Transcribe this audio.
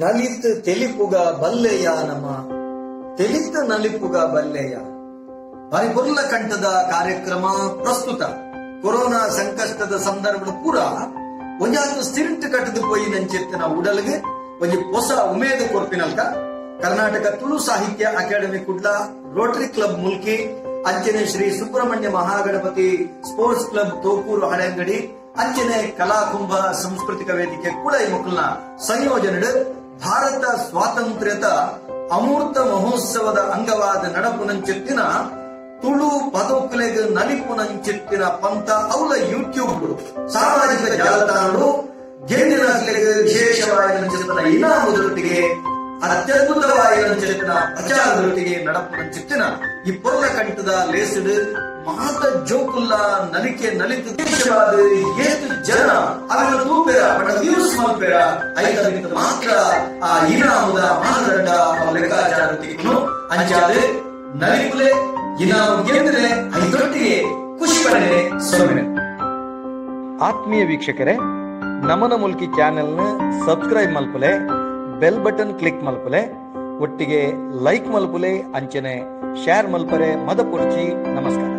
ನಲಿತ್ ತೆಲಿಪುಗ ಬಲ್ಲೆಯ ನಮ ತೆಲಿತ ನಲಿಪುಗ ಬಲ್ಲೆಯ ಬಾರಿ ಕಂಠದ ಕಾರ್ಯಕ್ರಮ ಪ್ರಸ್ತುತ ಕೊರೋನಾ ಸಂಕಷ್ಟದ ಸಂದರ್ಭದ ಪೂರ ಒಂಜಾತು ಸಿರಿಂಟ್ ಕಟ್ಟದು ಪೋಯಿ ನಂಚೆತ್ತಿನ ಉಡಲ್ಗೆ ಒಂಜಿ ಹೊಸ ಉಮೇದು ಕೊರ್ಪಿನಲ್ಕ Karnataka Tulu Sahitya academy Kudla, rotary club Mulki, ಅಂಚನೆ ಶ್ರೀ ಸುಬ್ರಹ್ಮಣ್ಯ ಮಹಾಗಣಪತಿ ಸ್ಪೋರ್ಟ್ಸ್ ಕ್ಲಬ್ ತೋಕೂರು ಹಳೆಂಗಡಿ, ಅಂಚನೆ ಕಲಾಕುಂಭ ಸಾಂಸ್ಕೃತಿಕ ವೇದಿಕೆ ಕುಳೈ ಮುಕುಲ್ನ ಸಂಯೋಜನೆ ಭಾರತ ಸ್ವಾತಂತ್ರ್ಯದ ಅಮೂರ್ತ ಮಹೋತ್ಸವದ ಅಂಗವಾದ ನಡಪುನಂಚೆತ್ತಿನ ತುಳು ಪದೋಕುಲೆಗ್ ನಲಿಪುನಂಚೆತ್ತಿನ ಪಂತ ಅವಲ ಯೂಟ್ಯೂಬ್ ಸಾಮಾಜಿಕ ಜಾಲತಾಣಗಳು ಗೆಂದಿನಕ್ಲೆಗ್ ವಿಶೇಷವಾದ ಇನಾಮುದೊಟ್ಟಿಗೆ ಅತ್ಯದ್ಭುತವಾದ ಪ್ರಚಾರದೊಟ್ಟಿಗೆ ನಡಪುನಂಚೆತ್ತಿನ ಈ ಪೊರ್ಲ ಕಂಠದ ಲೇಸಿಡು ಮಾತ ಜೋಕುಲ್ಲ ನಲಿಕೆ ನಲಿತು ದೇಶವಾದ ಏತು ಜನ ಅವರ ತೂಪೆರ ಬಡ ವ್ಯೂಸ್ ಮಲ್ಪೆರ ಐತ ಮಾತ್ರ ಆ ಇನಾಮುದ ಮಾನದಂಡ ಲೆಕ್ಕಾಚಾರ ತಿಕ್ಕುನು ಅಂಚಾದ ನಲಿಪುಲೆ ಇನಾಮು ಗೆಂದರೆ ಐದೊಟ್ಟಿಗೆ ಖುಷಿ ಪಡೆನೆ ಸೊನ್ನೆ. ಆತ್ಮೀಯ ವೀಕ್ಷಕರೇ, ನಮನ ಮುಲ್ಕಿ ಚಾನೆಲ್ನ ಸಬ್ಸ್ಕ್ರೈಬ್ ಮಲ್ಪುಲೆ, ಬೆಲ್ ಬಟನ್ ಕ್ಲಿಕ್ ಮಲ್ಪುಲೆ, ಒಟ್ಟಿಗೆ ಲೈಕ್ ಮಲ್ಪುಲೆ, ಅಂಚನೆ ಶೇರ್ ಮಲ್ಪರೆ ಮದಪುರ್ಚಿ. ನಮಸ್ಕಾರ.